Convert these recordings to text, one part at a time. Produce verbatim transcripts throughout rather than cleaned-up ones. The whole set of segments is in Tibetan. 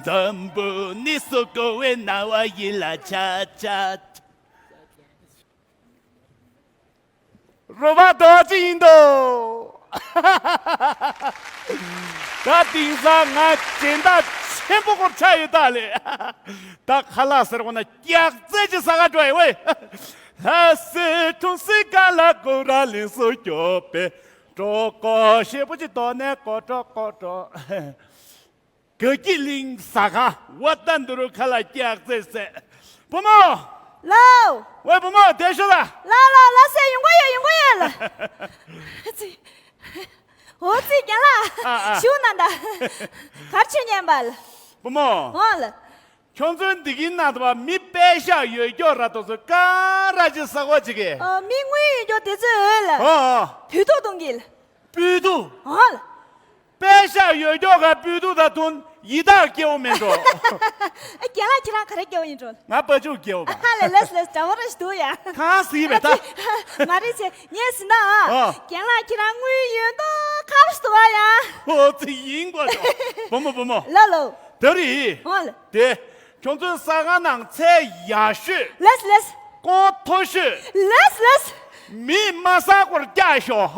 འཛམ་བུ་གནས་སུ་བཀོད་པའི་སྣང་བ་ཡིད་ལ་འཆར་འཆར། རོལ་པ་རྡོ་རྗེ་ཡིན་དོ། ད་དེང་སང་ང་སྦྱིན་བདག་ཆེན་པོ་སྐོར་ཆགས་ཡོད་ད་ལེ། ད་ཁ་ལག་ཟེར་བ་ན་སྐྱག་རྫས་ཀྱི་ཟ་ག་འགྲོ་ཡི་ཝེ། ལྷ་སའི་འཁྲུངས་སའི་ཀ་ལ་ཀོ་ར་ལིང་སུ་སྐྱོབ་པའི་གྲོགས་པོ་ཞེ་པོ་ཅིག་དོ་ནས་ཀོ་ཀྲོ་ཀོ་ཀྲོ། དགའ་སྐྱིད་གླིང་ཟ་ཁང་ཝ་ཏན་དུ་རུ་ཁ་ལ་སྐྱག་རྫས་ཟས། བུ་མོ། ལའོ། ཝེ་བུ་མོ་དེ་ཤོད་ལ། ལ་ལ་ལ་སེ་ཡོང་གི་ཡོད་ཡོང་གི་ཡོད་ལ། ཙི། འོ་ཙི་རྒན་ལགས། ཨ་ཨ། ཞུ་ན་ད། གར་ཆེ་ཉན་པ་ལ། བུ་མོ། འོ་ལ། ཁྱོད་ཚོའི་འདི་གིན་ན་དུ་བ་མི་པད་ཤག་ཡོད་ཀྱོག་ར་དོ་ཚོ་ཀ་ར་ཅི་ས་གོ་ཅི་གེ། ཨ་མི་དངུལ་ཡོད་ཀྱོག་དེ་ཚོའི་འོས་ལ། ཨོ་ཨོ། བུད་ཐུག་གཏོང་གི་ལ། བུད་ཐུག་ཨོ་ལ། པད་ཤག་ཡོད་ཀྱོག་ག་བུད་ཐུག་ད་དུང་ཡི་དྭགས་སྐྱེ་བོ་མེད་འགྲོ། ཨ་རྒན་ལགས་ཁྱེད་རང་ག་རེ་སྐྱེ་བོ་ཡིན་འགྲོ། ང་པ་ཅུག་སྐྱེ་བོ་པ། ཧ་ལས་ལས་ལས་འདྲ་བོ་ར་ཞིག་འདུག་ཡ། གང་ཟིག་པས་ད། མ་རེད་ཆེ་ངས་ཟིན་ན་ཨ། ཨོ། རྒན་ལགས་ཁྱེད་རང་དངུལ་ཡོད་མདོག་ཁ་བ་ཞིག་འདུག་བ་ཡ། ཨོ་ཙི་ཡིན་དགོས་འགྲོ། བུ་མོ་བུ་མོ། ལ་ལོ། དེ་རེད། ཨོ་ལ། དེ། ཁྱོད་ཚོའི་ཟ་ཁང་ནང་ཚལ་ཡག་ཤོས། ལེས་ལེས། ཀོང་མཐོ་ཤོས། ལེས་ལེས། མིས་མ་ཟ་སྐོར་བཀྱག་ཤོག་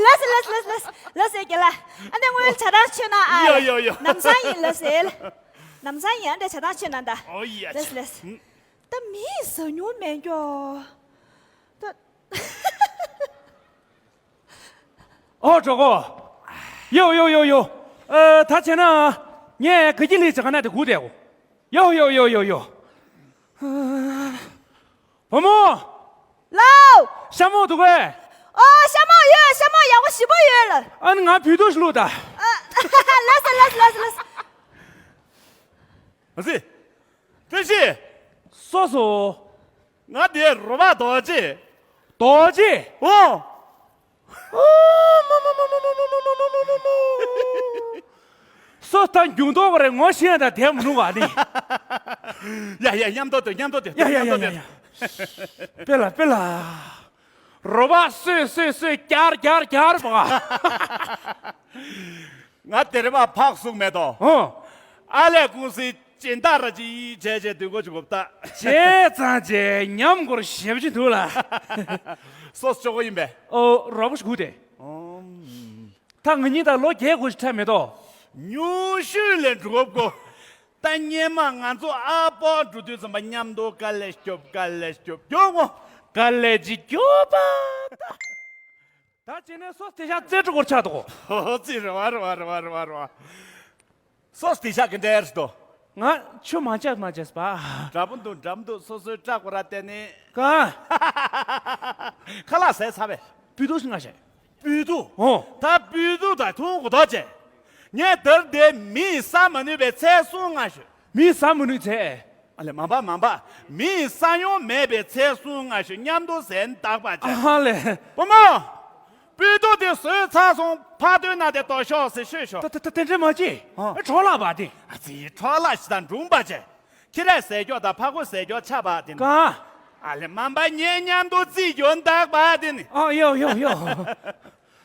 ལེས་ལེས་ལེས་ལེས་ལེས་ཟེར་གྱི་ལ། ཨ་ནི་དངུལ་ཇ་ཐང་མཆོད་ན་ཨ། ཡོ་ཡོ་ཡོ། ནམ་སང་ཡིན་ལེས་ཟེར། ནམ་སང་ཡིན་ཨ་འདྲ་ཇ་ཐང་མཆོད་ན་ད། ཨོ་ཡ་ལེས་ལེས། ད་མིས་ཟ་མྱོང་མེད་ཀྱོ། ད། ཨོ་གྲོགས་པོ། ཡོ་ཡོ་ཡོ་ཡོ། ཨ། ད་བྱས་ན། ངས་ག་གི་ལི་ཅི་ག་ན་དེ་གུ་དེ་གོ། ཡོ་ཡོ་ཡོ་ཡོ་ཡོ། བུ་མོ། ལའོ། ཤ་མོག་འདུག་གས། ཨོ་ཤ་མོག་ཡོད། ཤ་མོག་ཡག་པོ་ཞིམ་པོ་ཡོད་ལ། ཨ་ནི་ང་བུད་ཐུག་ཞིག་བླུགས་ད། ཨ། ལགས་སོ་ལགས་སོ་ལགས་སོ་ལགས་སོ། ཨ་ཙི། བཀྲ་ཤིས། སོ་སོ། ང་དེ་རོ་པ་རྡོ་རྗེ། རྡོ་རྗེ། ཨོ། སོ་ད་འགྱུར་མདོག་རེད་ངོ་ཤེས་ད་དེ་མི་འདུག་ག་ནི། ཡ་ཡ་མཉམ་དུ་སྡོད་མཉམ་དུ་སྡོད། ཡ་ཡ་ཡ་ཡ་ཡ། དཔེ་ལ་དཔེ་ལ། རོ་པ་སོས་སོས་སོས་རྒྱར་རྒྱར་རྒྱར་བ། ང་དེ་རེ་བ་ཕག་གསུང་མེད་དོ། ཨོ། ཨ་ལས་ཀུང་སི་སྦྱིན་བདག་ར་ཅི་བྱས་བྱས་སྡོད་དགོས་ཅིག་གོ་ད། བྱས་ཙང་བྱས་ཉམས་སྐོར་ཞེ་པོ་ཅིག་འདུག་ལ། སོ་སོ་ཅོག་གོ་ཡིན་པས། ཨོ་རོགས་པོ་ཞིག་སྒུག་དེ། ཨོམ། ད་ང་གཉིས་ད་ལོ་བརྒྱད་དགུ་ཞིག་ཕྲད་མེད་དོ། ཉུང་ཤོས་ལས་འགྲོ་དགོས། ད་སྔོན་མ་ང་ཚོ་ཨ་ཕོ་འགྲོ་དུས་ཙམ་པ་མཉམ་དུ་དཀའ་ལས་སྐྱོབ་དཀའ་ལས་སྐྱོབ་སྐྱོབ་ངོ་། དཀའ་ལས་ཅིག་སྐྱོབ་པ་ད། ད་བྱས་ན་སོ་དེ་ཤ་རྩེ་གྲོགས་སྐོར་ཆགས་འདུག་ཧོ་ཙི་རེ་བ་རེ་བ་རེ་བ་རེ་བ་རེ་བ། སོ་དེ་ཤ་གི་འདྲེར་དོ། ང་ཆུ་མ་བཅག་མ་བཅག་པ། འདྲ་པོ་འདུག་འདྲ་པོ་འདུག་སོ་སོའི་སྐྲ་ཀོ་ར་བལྟས་ནས། ག་ཁ་ལག་ཟས་ཚར་བས། བུད་ཐུག་ང་བྱས། བུད་ཐུག་ཨོ། ད་བུད་ཐུག་ད་འཐུང་གོ་ཐོག་བྱས། ངས་དེར་དེ་མིས་ཟ་མ་ནུས་པའི་ཚལ་གསུང་ང་ཞུ། མིས་ཟ་མ་ནུས་ཚལ། ཨ་ལས་མ་འབའ་མ་འབའ། མིས་ས་ཡོང་མེད་པའི་ཚལ་གསུང་ང་ཞུ་མཉམ་དུ་ཟན་བདག་པ་བྱས། ཨ་ཧ་ལས། བུ་མོ། སྤུས་མདོག་དེ་བཟོས་ཚར་སོང་ཕ་དོན་ན་དེ་དོ་ཤོག་ཟེར་ཤོད་ཤོག་ད་ད་ད་དེ་འདྲ་མ་བྱེད། ཨ། འཕྲོ་བརླག་པ་དེ། ཨ་ཙི་འཕྲོ་བརླག་ཞིག་དང་འབྲུང་པ་བྱས། ཁྱི་རས་ཟས་སྐྱོག་དང་ཕ་གོ་ཟས་སྐྱོག་ཆ་བ་དེ་ནི། ག་ཨ་ལས་མ་འབའ་ངེད་མཉམ་དུ་རྩིས་རྒྱོ་འདག་པ་དེ་ནི། ཨ་ཡོ་ཡོ་ཡོ།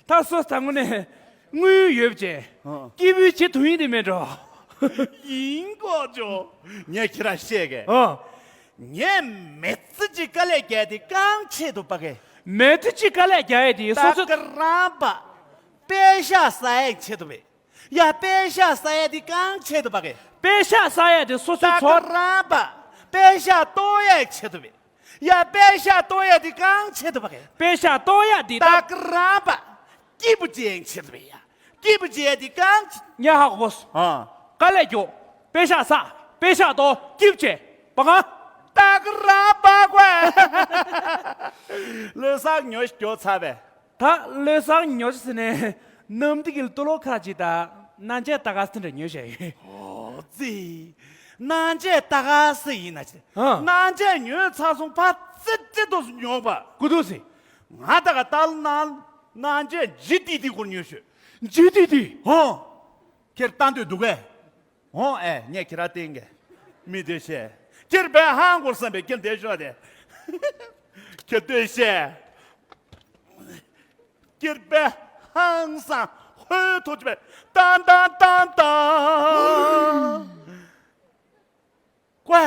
ད་སོ་ད་དངོས་གནས་དངུལ་ཡོད་བྱས། ཨ། སྐྱིད་པོའི་བྱེད་ཐུབ་ཡིན་དེ་མེད་འགྲོ། ཡིན་གོ་ཅོ། ངས་ཁྱེད་རང་བཤད་གས། ཨ། ངས་མི་ཚེ་གཅིག་དཀའ་ལས་རྒྱག་དེ་རྐང་ཆེད་དུ་པ་གས། མི་ཚེ་གཅིག་དཀའ་ལས་རྒྱག་ཡས་དེ་སོ་སོ། ད་ག་རང་པ། པད་ཤག་ཟ་ཡས་ཆེད་དུ་བས། ཡ་པད་ཤག་ཟ་ཡས་དེ་རྐང་ཆེད་དུ་པ་གས། པད་ཤག་ཟ་ཡས་དེ་སོ་སོའི་ད་ཚོ། ག་རང་པ། པད་ཤག་གཏོང་ཡས་ཆེད་དུ་བས། ཡ་པད་ཤག་གཏོང་ཡས་དེ་རྐང་ཆེད་དུ་བ་གས། པད་ཤག་གཏོང་ཡས་དེ་ད་ད། ག་རང་པ། སྐྱིད་པོ་ཅན་ཆེད་དུ་བས་ཡ། སྐྱིད་པོ་ཅན་དེ་རྐང་ཆེ། ཉ་ཧ་གོ་སོ། ཨ། དཀའ་ལས་རྒྱོ། པད་ཤག་ཟ། པད་ཤག་གཏོང་། སྐྱིད་པོ་ཅན། པ་གང་། ད་ག་རང་པ་གོ། ལོ་སར་ཉོ་ཞིག་རྒྱོ་ཚར་བས། ད་ལོ་སར་ཉོ་ཞིག་ཟེར་ནས་གནམ་བདེ་གི་ལྟོ་ལོག་ཁ་ཅིག་ད་གནམ་རྒྱལ་ད་ག་སི་འདྲ་ཉོས་བྱས་ཡོད། ཨོ་ཙི། གནམ་རྒྱལ་ད་ག་སི་ཡིན་ན་ཅི། ཨ། གནམ་རྒྱལ་ཉོས་ཚར་སོང་ཕ་ཙི་ཙི་ཏོག་སུ་ཉོག་པ། ཀུ་ཏུ་སི། ང་ད་ག་ལྟ་ན་གནམ་རྒྱལ་ཇི་ཏི་ཏི་སྐོར་ཉོས་ཤོད། ཇི་ཏི་ཏི། ཧོ། ཁྱེད་ལྟ་འདོད་འདུག་གས། ཧོ་ཨེ་ངས་ཁྱེད་ར་བསྟན་གས། མི་དེ་བཤད། ཁྱེད་བས་ཧང་སྐོར་བསམ་པས་ཁྱེད་དེ་ཤོག་དེ། ཁྱེད་ལྟོས་བཤད། ཀིར་པེ་ཧང་སང་ ཧོ། ཐུགས་རྗེ་ཆེ། ཏན་ཏན་ཏན་ཏན། ཀོ།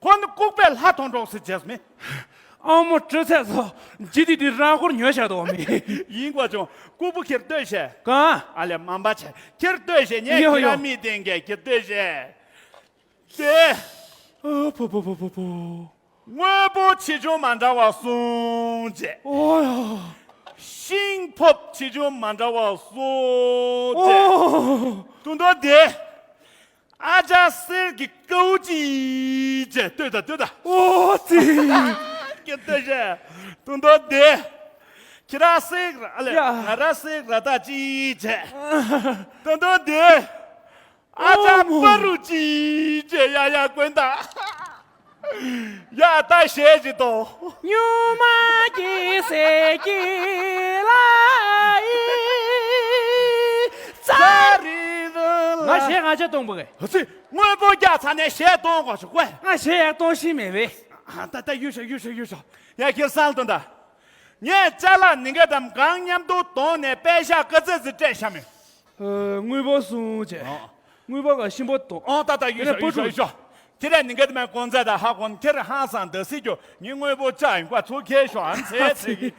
ཁོ་ནི་ལྐུགས་པའི་ལྷ་མཐོང་གྲོགས་སུ་བྱས་མེད། ཨ་མོ་སྤྲོ་ཚད་སོ། ཇི་དུས་དུས་རང་འཁོར་ཉོ་བཞག་འདུག་མི། ཡིན་གོ་ཅུང་ལྐུགས་པོ་ཁྱེར་ལྟོས་ཤེས། གང་། ཨ་ལས་མམ་པ་ཆེ་ཁྱེར་ལྟོས་ཤེས། ངས་ཡོ་ཁྱེད་ཡོ། རང་མི་བསྟན་གས་ཁྱེར་ལྟོས་ཤེས། དེ། ཨ་ཕོ་ཕོ་ཕོ་ཕོ་ཕོ། དངོས་པོ་ཆེ་ཆུང་མ་འདྲ་བ་གསུམ་བྱས། ཨོ་ཡ། ཤིང་ཕོབ་ཆེ་ཆུང་མ་འདྲ་བ་གསུམ་བྱས། ཨོ། དུང་དུང་དེ། ཨ་ཅག་གསེར་གྱི་ཀའུ་ཅི་བྱས། ལྟོས་དང་ལྟོས་དང་། ཨོ་ཙི། ཁྱེད་ལྟོས་ཤེས། དུང་དུང་དེ། ཁྱེད་རང་གསེར་ར་ཨ་ལས། ཡ། ང་རང་གསེར་ར་ད་ཅི་བྱས། དུང་དུང་དེ། ཨ་ཅག་ཨོ་མོ། པ་རུ་ཅི་བྱས། ཡ་ཡ་ཀུན་ད། ཡ་ད་ཞེས་ཅི་དོ། སྨྱུག་མ་གི་སེ་གི་ལ་ཡི་ཙ་རི་རུ་ལ། ང་ཞེས་ང་ཅག་གཏོང་པོ་གས། ཧ་ཙི། དངོས་པོ་རྒྱག་ཚར་ནས་ཞེས་གཏོང་དགོས་ཤོག་ཀོ། ང་ཞེས་ཡག་གཏོང་ཤེས་མེད་པས། ཨ་ད་ད་ཡུལ་ཤོག་ཡུལ་ཤོག་ཡུལ་ཤོག་ཡ་ཁྱེད་སང་དོན་ད། ངས་ཅ་ལག་ནི་ག་དམ་གང་མཉམ་དུ་དོང་ནས་པད་ཤག་ཀ་ཙེ་ཙི་སྤྲད་ཤ་མེད། ཨ། དངོས་པོ་གསུམ་བྱས། ཨོ། དངོས་པོ་ག་ཤིང་པོ་དང་། ཨོ་ད་ད་ཡུལ་ཤོག་ཡུལ་ཤོག་ཡུལ་ཤོག་ཁྱེད་རང་ནི་ག་དམ་གོང་ཚད་ད་ཧ་གོ་ཁྱེད་རང་ཧང་སང་ད་སི་ཀྱོ་ངའི་དངོས་པོ་ཅག་ཡིན་ཀ་ཚུ་ཁྱེད་ཤོག་ཨ་ཚེ་ཚེ་གི།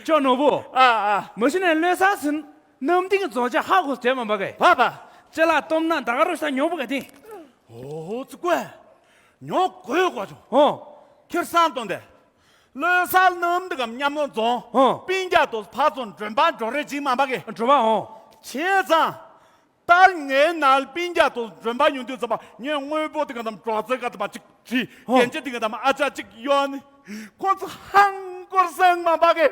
ཅོ་ནོར་བུ། ཨ་ཨ། མ་གཞི་ནས་བློན་ས་སིན། གནམ་ལྡིང་རྫོང་ཆ་ཧ་གོ་དེ་མ་འབའ་གས། བ་བ། ཅ་ལག་སྟོབས་ན་ད་ག་རུ་ས་ཉོ་བུ་ག་ཏིང་། ཨོ་ཙི་ཀོ། ཉོ་དགོས་གོ་ཅུང་། ཨོ། ཁྱེར་སང་དོན་དེ། ལོ་སར་ནམ་འདི་གམ་མཉམ་ལོ་རྫོང་། ཨོ། པིན་རྒྱ་དུ་ཕ་ཚོ་མགྲོན་པ་འགྲོ་རེ་ཅིག་མ་འབའ་གས། འགྲོ་བ་ཨོ། བྱས་ཙང་། ཏར་ངའི་ནང་པིན་རྒྱ་དུ་མགྲོན་པ་ཡོང་དུས་ཙམ་པ་ངས་དངོས་པོ་དེ་ག་དམ་གྲོགས་ཚེ་ག་དམ་པ་ཅིག་བྲིས། ཨོ། རྒྱན་ཆ་དེ་ག་དམ་ཨ་ཅག་ཅིག་ཡོད་ནི། ཁོ་ཚོ་ཧང་སྐོར་སང་མ་འབའ་གས།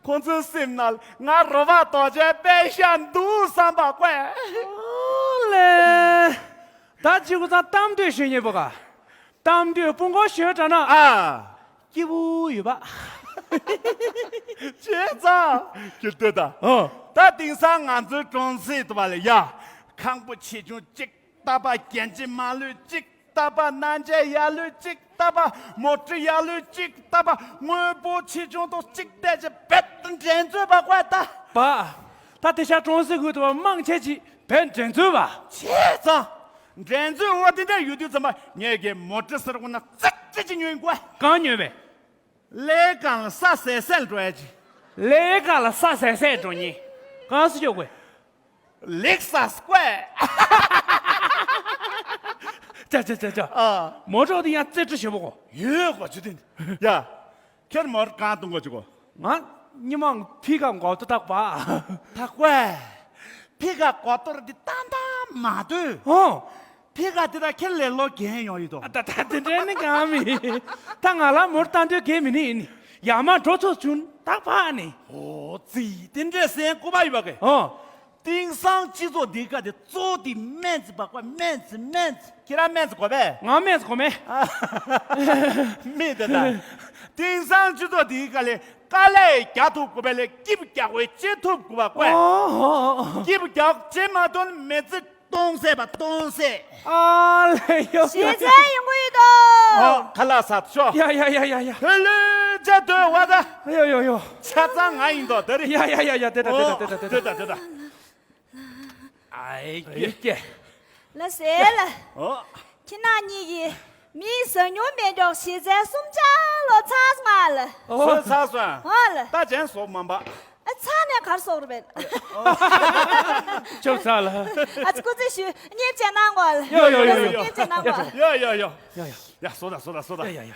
ཁོ་ཚོའི་སེམས་ནང་ང་རོ་བ་དོ་ཅན་པད་ཤག་འདུག་བསམ་པ་ཀོ། ཨོ་ལེ། ད་ཅི་གུ་ཚང་གཏམ་འདོད་ཞུ་ཉེ་པོ་ག་གཏམ་འདོད་སྤུ་འགོ་ཞོན་དྲ་ན། ཨ། སྐྱིད་པོ་ཡོད་པ། བྱས་ཙང་། ཁྱེད་ལྟོས་ད། ཨོ། ད་དེང་སང་ང་ཚོའི་གྲོང་གསེབ་དུ་བ་ལ་ཡ། ཁང་པ་ཆེ་ཆུང་གཅིག་ཏ་པ་རྒྱན་ཆ་མ་ལུས་གཅིག་ཏ་པ་སྣ་འཇལ་ཡ་ལུས་གཅིག་ཏ་པ་མོ་ཊ་ཡ་ལུས་གཅིག་ཏ་པ་དངོས་པོ་ཆེ་ཆུང་དུ་གཅིག་བལྟས་ཅི་བེད་འགྲན་རྩོད་པ་ཀོ་ད། པ། ད་དེ་ཤ་གྲོང་གསེབ་ཁུལ་དུ་བ་མང་ཆེ་ཅིག་བེད་འགྲན་རྩོད་པ། བྱས་ཙང་། འགྲན་རྩོད་འོ་དེ་འདྲ་ཡོད་དུས་ཙམ་པ་ངས་ཀྱི་མོ་ཊ་ཟེར་བ་ན་ཙག་ཙིག་ཅིག་ཉོས་ཀོ། གང་ཉོས་པས། ལས་གང་ལ་ས་ཟད་ཟད་འགྲོ་ཡ་ཅི། ལས་གང་ལ་ས་ཟད་ཟད་འགྲོ་ཉེ། གང་སུ་ཆོག་གོ། ལེགས་ས་སྐོས། ཅ་ཅ་ཅ་ཅ། ཨ། མོ་ཊ་དེ་ཡང་རྩེ་གྲུ་ཞེ་པོ་གོ། ཡོད་གོ་ཅི་དེ། ཡ། ཁྱེད་མོ་ཊ་གང་གཏོང་གོ་ཅི་གོ། ང་ཉི་མ་ཕི་ཀ་གོ་ཏོ་ཐག་པ། ཐག་པ། ཕི་ཀ་གོ་ཏོ་ར་དེ་ཏན་ཏན་མ་དུ། ཧོ། ཕི་ཀ་དེ་ད་ཁྱེད་ལས་ལོ་རྒན་ཡོང་ཡོད་དོ། ད་ད་དེ་འདྲ་ནི་གང་མི། ད་ང་ལ་མོ་ཊ་ཏན་ཏན་རྒན་མི་ནི་ཡིན། ཡ་མ་འགྲོ་ཚོ་བྱུང་ཐག་པ་ནི། ཨོ་ཙི་དེ་འདྲས་སེང་ཀུ་པ་ཡོད་པ་གི། ཨོ། དེང་སང་སྤྱི་ཚོགས་འདི་ག་དེ་གཙོ་བོ་དེ་སྨན་རྩིས་པ་ཀོ། སྨན་རྩིས་སྨན་རྩིས། ཁྱེད་རང་སྨན་རྩིས་གོ་བས། ང་སྨན་རྩིས་གོ་མེད། མི་དེ་ད། དེང་སང་སྤྱི་ཚོགས་འདི་ག་ལས་དཀའ་ལས་རྒྱག་ཐུབ་དགོས་པས་ལས་སྐྱིབ་རྒྱག་དགོས་བྱེད་ཐུབ་དགོས་པ་ཀོ། ཨོ་ཧོ། སྐྱིབ་རྒྱག་བྱེད་མ་ཐུབ་ན་མི་ཚེ་སྟོང་ཟད་པ་སྟོང་ཟད། ཨ་ལས་ཡོ། ཞེ་ཚན་ཡོང་གི་ཡོད་དོ། ཨོ་ཁ་ལག་ཟ་ཤོག་ཡ་ཡ་ཡ་ཡ་ཡ། ཧེ་ལེ་ཇ་དོ་བ་ད། ཡོ་ཡོ་ཡོ། ཆ་ཚང་ང་ཡིན་དོ་དེ་རེད། ཡ་ཡ་ཡ་ཡ་དེ་ད་དེ་ད་དེ་ད་དེ་ད། ཨའི་ཀྱེ། ཀྱེ། ལ་ཟེར་ལ། ཨོ། ཁྱེད་རང་གཉིས་ཀྱིས་མིའི་ཟ་མྱོང་མེད་མགྱོགས་ཞེ་ཚན་གསུམ་ཆ་ལོ་ཚར་སོང་ང་ལ། ཨོ། ཚར་སོང་། ཨོ་ལ། ད་ཅན་སོག་མ་འབའ། ཨ་ཚར་ནས་གར་སོག་རུ་བས། ཅོབ་ཚར་ལ། ཨ་ཙི་སྐུ་ཚེ་ཞུ་བརྙན་བཅད་གནང་གོ་ལ། ཡོ་ཡོ་ཡོ་ཡོ། བརྙན་བཅད་གནང་གོ་ལ། ཡོ་ཡོ་ཡོ། ཡ་ཡ་ཡ། ཡ་སོ་ད་སོ་ད་སོ་ད། ཡ་ཡ་ཡ།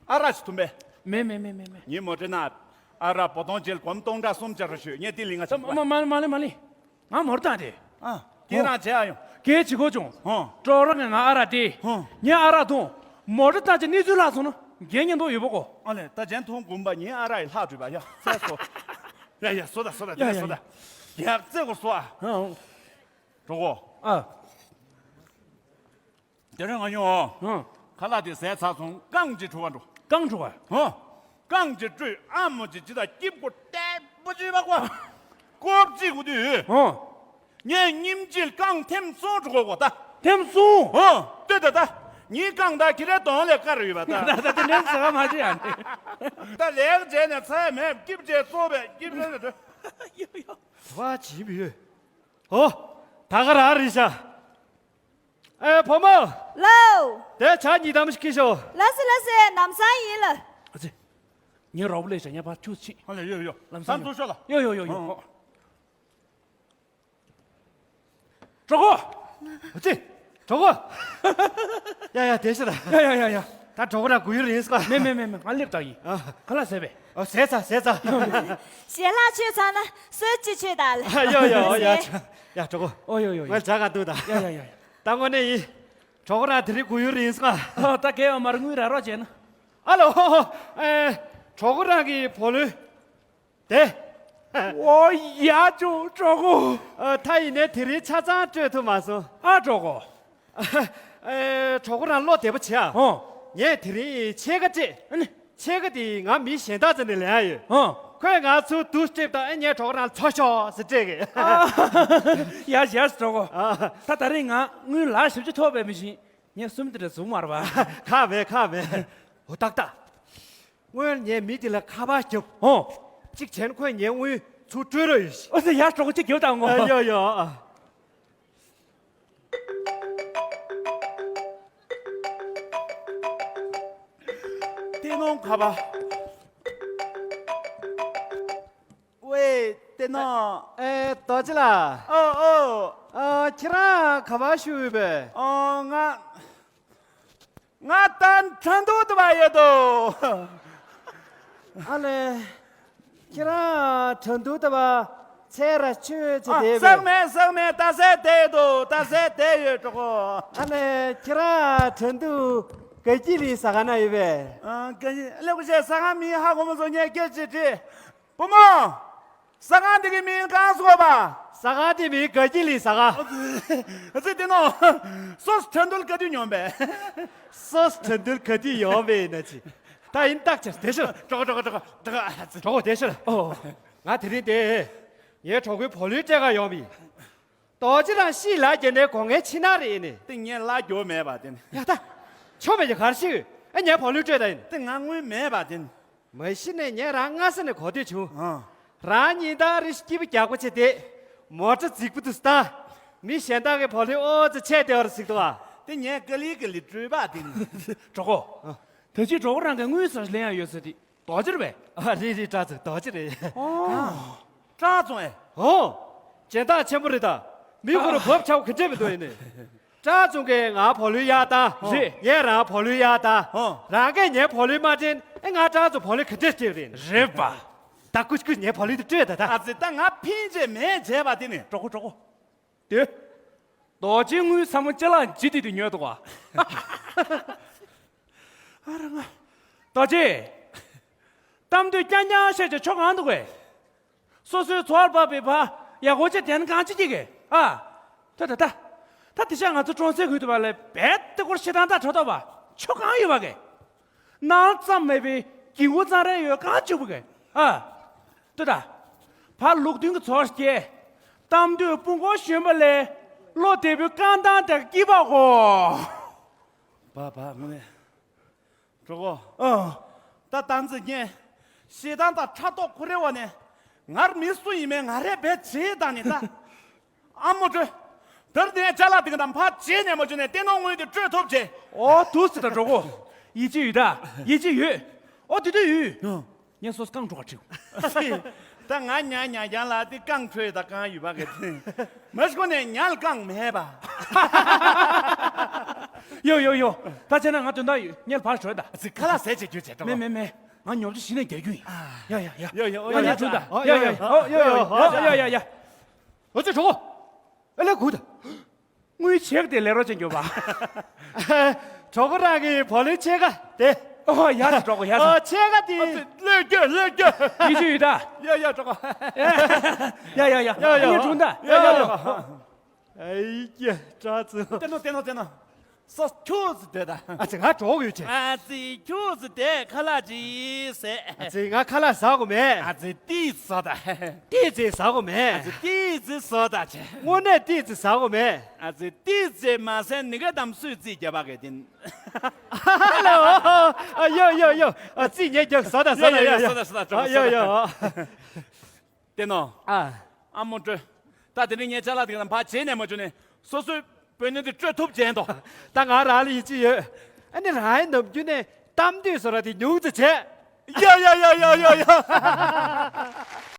ཨ་རག་ཅིག་འཐུང་པས། མེད་མེད་མེད་མེད་མེད། ངའི་མོ་ཊའི་ནང་ཨ་རག་བོ་དོང་ཅིལ་སྒོར་མོ་སྟོང་ཕྲག་གསུམ་ཅིག་རེ་ཞུས། ངས་དེ་ལིང་ང་ཅིག་མ་མ་མ་ལེ་མ་ལེ། ང་མོ་ཊ་བཏང་སྟེ། ཨ། ཁྱེད་རང་བྱེད་ཨ་ཡོང་། གལ་ཆེ་གོ་བྱུང་། ཧོ། ཀྲོ་ར་ངས་ང་ཨ་རག་སྟེ། ཧོ། ངས་ཨ་རག་འཐུང་། མོ་ཊ་བཏང་ཅིག་གནས་ཚུལ་ལྷག་སོང་ན་རྒྱན་ཉན་དོ་ཡོད་པ་གོ། ཨ་ལེ་ད་ཅན་འཐུང་དགོངས་པ་ངའི་ཨ་རག་ཡི་ལྷག་བྲིས་པ་ཡ་ཚད་སོ། ཡ་ཡ་སོ་ད་སོ་ད་ཡ་ཡ་སོ་ད། ཡ་རྩེ་གོ་སོ་ཨ། ཧོ། གྲོགས་པོ། ཨ། དེ་རིང་ང་ཉོ། ཧུང་། ཁ་ལག་དེ་ཟས་ཚར་སོང་རྐང་གཅིག་བཀྲུ་བ་འགྲོ། རྐང་བཀྲུ་བ། ཧུང་། རྐང་གཅིག་བཀྲུས་ཨ་མོ་གཅིག་ཅི་ད་སྐྱིབ་ཀོ་ཏད་པོ་ཅི་བ་ཀོ། ཀོབ་ཅིག་གུ་དུས། ཧུང་། ངས་ཉིན་གཅིག་རྐང་ཐེམ་གསུམ་བཀྲུ་གོ་གོ་ད། ཐེམ་གསུམ། ཧུང་། ལྟོས་ད་ད། ཉིན་གང་ད་ཁྱི་རའི་གདོང་ལས་དཀར་ཡོད་པ་ད། ད་ད་དེ་ནས་ཟ་མ་བྱེད་ཨ་ནི། ད་ལེགས་བྱས་ནས་ཚ་ཡ་མེད་སྐྱིབས་བྱས་གཙོ་བས་སྐྱིབས་བྱས་ནས། ཡོ་ཡོ། བ་བྱིན་པ་ཡོད། ཨོ། ད་ག་རང་རེད་ཤག་ཨེ་བུ་མོ། ལའོ། དེ་ཇ་ཉིས་ཐམ་ཞིག་ཁྱེར་ཤོག་ལགས་སོ་ལགས་སོ། ལམ་སང་ཡིན་ལགས། ཨ་ཙི། ངའི་རོགས་པ་ལས་བྱ་ཉ་པ་ཁྱུག་ཆེ། ཨ་ལས་ཡོད་ཡོད། ལམ་སང་ཡོད། ཡོད་ཡོད་ཡོད་ཡོད། ཨོ། གྲོགས་པོ། ཨ་ཙི། གྲོགས་པོ། ཡ་ཡ་དེ་ཕྱིར། ཡ་ཡ་ཡ་ཡ། ད་གྲོགས་པོ་རང་སྒུག་ཡུལ་ཡིན་སོང་། མེད་མེད་མེད་མེད། ང་སླེབས་ད་ཡིན། ཨ། ཁ་ལག་ཟས་པས། ཨོ་ཟས་ཚར་ཟས་ཚར། ཞལ་ལག་མཆོད་ཚར་ན་གསོལ་ཇ་མཆོད་ད་ལ། ཡོ་ཡོ་ཡོ་ཡ། ཡ་གྲོགས་པོ། ཨོ་ཡོ་ཡོ་ཡོ། ངས་ཇ་ག་འདུག་ད། ཡ་ཡ་ཡ་ཡ། ད་དངོས་གནས་ཡིན། གྲོགས་པོ་རང་དེ་རིང་སྒུག་ཡུལ་ཡིན་སོང་། ཨོ་ད་གས་ཡོད་མ་རེད། དངུལ་རག་རོགས་བྱས་ན། ཨ་ལོ། ཨེ། གྲོགས་པོ་རང་གི་བུ་ལོན། དེ། ཨོ་ཡ་ཅོ་གྲོགས་པོ། ཨ། ད་ཡིན་ནའི་དེ་རིང་ཆ་ཚང་སྤྲོད་ཐུབ་མ་སོང་། ཨ་གྲོགས་པོ། ཨེ། གྲོགས་པོ་རང་བློ་བདེ་པོ་བྱེད་ཨ། ཨོ། ངས་དེ་རིང་ཕྱེད་ཀ་སྤྲད། ཨ་ནི། ཕྱེད་ཀ་དེ་ང་མི་གཞན་དག་ཚོ་ནས་ལེན་ཡ་ཡོད། ཨོ། ཁོས་ང་ཚུར་བསྡུ་སྤྲད་དང་། ཨེ། ངས་གྲོགས་པོ་རང་ལ་འཚོ་ཤོག་ཟེར་སྤྲད་གི། ཨ། ཡ་ཡ་གྲོགས་པོ། ཨ། ད་དེ་རིང་ང་དངུལ་ལག་བཞི་བཅུ་ཐོབ་པ་ཡིན་ཕྱིན། ངས་གསུམ་དེ་འདྲ་བཟུང་མ་རེད་པ། ཁག་མེད་ཁག་མེད། འོ་ཏག་ཏག་དངོས་ངས་མི་དེ་ལ་ཁ་པར་བརྒྱབ། ཨོ། གཅིག་བྱས་ན་ཁོས་ངའི་དངུལ་ཚུར་སྤྲོད་རོགས་ཡོད་ཤག་ཨོ་ཙི། ཡ་གྲོགས་པོ་གཅིག་རྒྱོབ་དང་ངོ་། ཨ། ཡོ་ཡོ། ཨ། ཏེ་ནོ་ཁ་པར། ཝེ། ཏེ་ནོ། ཨེ། རྡོ་རྗེ་ལགས། ཨོ་ཨོ། ཨ། ཁྱེད་རང་ག་པར་བཞུགས་ཡོད་པས། ཨོ། ང་ང་ད་ཁྲིན་ཏུའུ་དུ་བ་ཡོད་དོ། ཨ་ལས། ཁྱེད་རང་ཁྲིན་ཏུའུ་དུ་བ་ཚེ་ར་ཆོས་ཚེ། ཨ། དེ་བས། ཟག་མེད་ཟག་མེད། ད་ཟེ་དེ་ཡོད་དོ། ད་ཟེ་དེ་ཡོད་གྲོགས་པོ། ཨ་ལས། ཁྱེད་རང་ཁྲིན་ཏུའུ་དགའ་སྐྱིད་གླིང་ཟ་ཁང་ན་ཡོད་པས། ཨ། དགའ་སྐྱིད་ལེགས་པོ་བྱས། ཟ་ཁང་མིང་ཧ་གོ་མ་སོང་། ངས་སྐད་ཅིག་དྲིས། བུ་མོ། ཟ་ཁང་འདི་གི་མིང་གང་ཟེར་བ། ཟ་ཁང་འདི་མིང་དགའ་སྐྱིད་གླིང་ཟ་ཁང་། ཨ་ཙི། ཏེ་ནོ། སོ་སོ་ཁྲིན་ཏུའུ་ག་དུས་ཡོང་པས། སོ་སོ་ཁྲིན་ཏུའུ་ག་དུས་ཡོང་པས་ན་ཅི། ད་ཡིན་ཏག་ཅེས་དེ་ཤོད། གྲོགས་པོ་གྲོགས་པོ་གྲོགས་པོ་གྲོགས་པོ་དེ་ཤོད། ཨོ། ང་དེ་རིང་དེ་ངའི་གྲོགས་པོའི་བུ་ལོན་སྤྲད་ག་ཡོང་པ་ཡིན། རྡོ་རྗེ་རང་ཤི་ལ་རྒྱ་ནས་གོ་ངའི་ཕྱི་ནང་རེད་ནི། ཏེ་ངས་ལ་རྒྱོ་མེད་པ་དེ་ནི། ཡ་ད། ཆོ་མེད་ཀྱི་གར་ཤི། ཨེ། ངའི་བུ་ལོན་སྤྲོད་ད་ཡིན། ཏེ་ང་དངུལ་མེད་པ་དེ་ནི། མ་གཞི་ནས་ངས་རང་སྔ་ས་ནས་གོ་ཐོས་བྱུང་། ཨ། རང་ཉིན་ལྟར་རེ་བཞིན་སྐྱིད་པོ་རྒྱག་པོ་བྱེད་དེ། མོ་ཊ་རྫིག་པོ་འདུག་ད། མི་གཞན་དག་གི་བུ་ལོན་ཨོ་ཙི་ཆད་དེ་བར་ཟིག་འདུག་ཨ། ཏེ་ངས་ཀ་ལི་ཀ་ལི་སྤྲོད་པ་དེ་ནི། གྲོགས་པོ། ཨ། ད་ཅི་གྲོགས་པོ་རང་གི་དངུལ་ཟེར་ལེན་ཡ་ཡོད་ཟེར་དེ། རྡོ་རྗེ་རེད་པས། ཨ། རེད་རེད། ཀྲག་ཙུང་རྡོ་རྗེ་རེད། ཨོ། ཀྲག་ཙུང་ཨེ། ཨོ། སྦྱིན་བདག་ཆེན་པོ་རེད་ད། མི་ཁོ་རང་བབ་ཆགས་ག་འདྲ་མི་འདུག་ཨེ་ནི། ཀྲག་ཙུང་གིས་ང་བུ་ལོན་གཡར་ད། ཨོ། རེད། ངས་རང་བུ་ལོན་གཡར་ད། ཨོ། རང་གིས་ངའི་བུ་ལོན་མ་སྤྲད་ན། ཨེ། ང་ཀྲག་ཙུང་བུ་ལོན་ག་འདྲ་སྤྲད་རེད། རེད་པ། ད་ཀུ་ཀུ་ངའི་བུ་ལོན་དེ་སྤྲོད་ད་ད། ཨ་ཙི། ད་ང་ཕིན་ཅེ་མེད་བྱས་པ་དེ་ནི། གྲོགས་པོ་གྲོགས་པོ། དེ། རྡོ་རྗེ་དངུལ་ཚང་མ་ཅ་ལག་ཇི་ལྟར་དུ་ཉོས་འདུག་ག། ཨ་ར་ང་། རྡོ་རྗེ། གཏམ་འདོད་རྐྱང་རྐྱང་བཤད་ཀྱི་ཆོ་གང་འདུག་གས། སོ་སོའི་འཚོ་བར་བབས་པའི་བ་ཡག་པོ་ཅིག་དེ་ནི་གང་ཅི་ཅིག་གས། ཨ། ད་ད་ད། ད་དེ་ཤ་ང་ཚོ་གྲོང་གསེབ་ཁུལ་དུ་བ་ལས་རྦད་དེ་སྐོར་ཤེས་སྟངས་དག་གྲོ་ཐོབ་པ་ཆོ་གང་ཡོད་པ་གས། ནང་ཙམ་མེད་པའི་སྐྱིད་པོ་ཙང་རེ་ཡོད་གང་བྱུང་བ་གས། ཨ། ལྟོས་དང་། ཕར་ལུགས་མཐུན་གྱི་ཚོར་སྐྱེ། གཏམ་འདོད་དཔུང་ཀོ་གཞོན་པ་ལས། བློ་བདེ་པོའི་རྐང་ཐང་དེ་སྐྱིད་པ་གོ། བ་བ་དངོས་གནས། གྲོགས་པོ། ཨ། ད་ཏང་ཙི་ངས་ཞེ་སྡང་དང་ཕྲག་དོག་ཁོ་རའི་འོག་ནས། ངར་མི་སུ་ཡིན་མིན་ང་རས་བེད་བྱེད་དང་ནི་ད། ཨ་མོ་ཀྲོ། དེར་ནས་ཅ་ལག་དེ་ག་དང་ཕར་བྱེད་ནས་མ་བྱུང་ནས་ཏེ་ནོ་དངུལ་དེ་སྤྲོད་ཐུབ་བྱེད། ཨོ་དུ་སི་ད་གྲོགས་པོ། ཡིད་ཆེས་ཡོད་ད། ཡིད་ཆེས་ཡོད། ཨོ་དེ་དུས་ཡོད། ཡང་། ངས་སོ་སོ་རྐང་བྲོ་བ་ཁྲིའུ། ད་ང་ཉ་ཉ་རྒྱང་ལ་དེ་རྐང་བྲོས་ད་གང་ཡོད་པ་ག་དེ། མ་གཞི་ཁོ་ནས་ཉལ་རྐང་མེད་པ། ཡོ་ཡོ་ཡོ། ད་བྱས་ན་ང་དོན་དག་ཡོད། ཉལ་བར་ཞོག་ད། ཚིག་ཁ་ལག་ཟས་བྱེད་རྒྱུ་བྱེད་མེད་མེད་མེད། ང་ཉོབ་ཆུ་གཞི་ནས་རྒྱག་རྒྱུ་ཡིན། ཡ་ཡ་ཡ། ཡོ་ཡོ། ཡ་ཡ། ཡ་ཡ། ཡ་ཡ་ཡ། ཡ་ཡ་ཡ། ཨོ་ཙི་གྲོགས། ཨེ་ལེ་གུ་ད། དངུལ་ཆེག་དེ་ལས་རོགས་ཅན་འགྱོ་བ། གྲོགས་པོ་རང་གི་བུ་ལོན་ཆེ་ག་དེ། ཨོ་ཡ་ཙི་གྲོགས་པོ་ཡ་ཙི། ཨོ་ཆེ་ག་དེ། ཨོ་ཙི་གློད་རྒྱུ་གློད་རྒྱུ། ཡིད་ཆེས་ཡོད་ད། ཡ་ཡ་གྲོགས་པོ། ཡ་ཡ་ཡ། ཡ་ཡ། ངས་གྲོངས་ད། ཡ་ཡ་ཡ། ཨེ་ཡ་ཀྲག་ཙུང་། ཏེ་ནོ་ཏེ་ནོ་ཏེ་ནོ། སོ་ཁྱོད་ཚོ་སྡོད་ད། ཨ་ཙི་ང་གྲོགས་ཡོད་ཅེ། ཨ་ཙི་ཁྱོད་ཚོ་སྡོད་ཁ་ལག་ཅིག་ཟས། ཨ་ཙི་ང་ཁ་ལག་ཟ་གོ་མེད། ཨ་ཙི་ཏིས་ཟ་ད། ཏིས་ཙི་ཟ་གོ་མེད། ཨ་ཙི་ཏིས་ཙི་ཟ་ད་ཅེ། དངོས་གནས་ཏིས་ཙི་ཟ་གོ་མེད། ཨ་ཙི་ཏིས་ཙི་མ་ཟས་ནི་ག་དམ་སུས་ཙི་རྒྱབ་པ་གི་ཏིན། ཧ་ལོ། ཨ་ཡོ་ཡོ་ཡོ། ཨ་ཙི་ངས་རྒྱབ་ཟ་ད་ཟ་ད་ཡོ་ཡོ་ཡོ་ཟ་ད་ཟ་ད། ཨ་ཡོ་ཡོ། ཏེ་ནོ། ཨ། ཨ་མོ་སྤྲོད། ད་དེ་རིང་ངའི་ཅ་ལག་དེ་ལ་ཕར་བྱེད་ནས་མ་བྱུང་ནས་སོ་སོའི་བུ་ནི་དེ་སྤྲོད་ཐུབ་བྱས་འདུག་ད་ང་རང་ལ་ཡིད་ཆེས་ཡོད། ཨ་ནི་རང་ཡི་ནམ་རྒྱུན་ནས་གཏམ་དུས་སོ་ར་དེ་ཉུང་ཙམ་བྱས། ཡ་ཡ་ཡ་ཡ་ཡ་ཡ།